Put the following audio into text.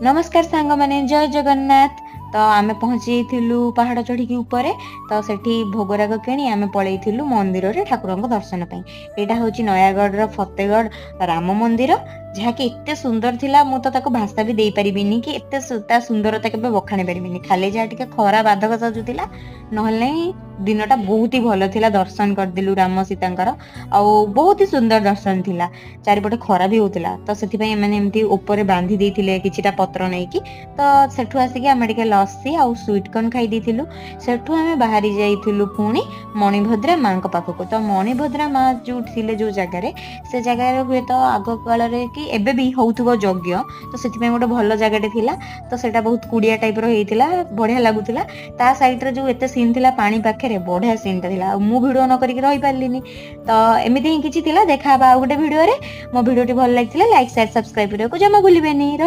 ନମସ୍କାର ସାଙ୍ଗମାନେ, ଜୟ ଜଗନ୍ନାଥ। ତ ଆମେ ପହଞ୍ଚି ଯାଇଥିଲୁ ପାହାଡ଼ ଚଢ଼ିକି ଉପରେ। ତ ସେଠି ଭୋଗରାଗ କିଣି ଆମେ ପଳେଇଥିଲୁ ମନ୍ଦିରରେ ଠାକୁରଙ୍କ ଦର୍ଶନ ପାଇଁ। ଏଇଟା ହେଉଛି ନୟାଗଡ଼ର ଫତେଗଡ଼ ରାମ ମନ୍ଦିର, ଯାହାକି ଏତେ ସୁନ୍ଦର ଥିଲା, ମୁଁ ତ ତାକୁ ଭାଷା ବି ଦେଇପାରିବିନି କି ଏତେ ତା ସୁନ୍ଦରତା କେବେ ବଖାଣି ପାରିବିନି। ଖାଲି ଯାହା ଟିକେ ଖରା ବାଧକ ସାଜୁଥିଲା, ନହେଲେ ନାହିଁ ଦିନଟା ବହୁତ ହି ଭଲ ଥିଲା। ଦର୍ଶନ କରିଦେଲୁ ରାମ ସୀତାଙ୍କର ଆଉ ବହୁତ ହି ସୁନ୍ଦର ଦର୍ଶନ ଥିଲା। ଚାରିପଟେ ଖରା ବି ହଉଥିଲା, ତ ସେଥିପାଇଁ ଏମାନେ ଏମିତି ଉପରେ ବାନ୍ଧି ଦେଇଥିଲେ କିଛିଟା ପତ୍ର ନେଇକି। ତ ସେଠୁ ଆସିକି ଆମେ ଟିକେ ଲସି ଆଉ ସୁଇଟ୍ କର୍ନ ଖାଇ ଦେଇଥିଲୁ। ସେଠୁ ଆମେ ବାହାରି ଯାଇଥିଲୁ ପୁଣି ମଣିଭଦ୍ରା ମାଙ୍କ ପାଖକୁ। ତ ମଣିଭଦ୍ରା ମା ଯୋଉଠି ଥିଲେ, ଯୋଉ ଜାଗାରେ, ସେ ଜାଗାରେ ହୁଏତ ଆଗ କାଳରେ କି ଏବେ ବି ହଉଥିବ ଯଜ୍ଞ, ତ ସେଥିପାଇଁ ଗୋଟେ ଭଲ ଜାଗାଟେ ଥିଲା। ତ ସେଇଟା ବହୁତ କୁଡିଆ ଟାଇପର ହେଇଥିଲା, ବଢିଆ ଲାଗୁଥିଲା। ତା ସାଇଡରେ ଯୋଉ ଏତେ ସିନ୍ ଥିଲା ପାଣି ପାଖରେ, ବଢିଆ ସିନ୍ଟା ଥିଲା ଆଉ ମୁଁ ଭିଡିଓ ନ କରିକି ରହିପାରିଲିନି। ତ ଏମିତି ହିଁ କିଛି ଥିଲା। ଦେଖା ହବା ଆଉ ଗୋଟେ ଭିଡିଓରେ। ମୋ ଭିଡିଓଟି ଭଲ ଲାଗିଥିଲେ ଲାଇକ୍, ସେୟାର, ସବସ୍କ୍ରାଇବ କରିବାକୁ ଜମା ଭୁଲିବେନି।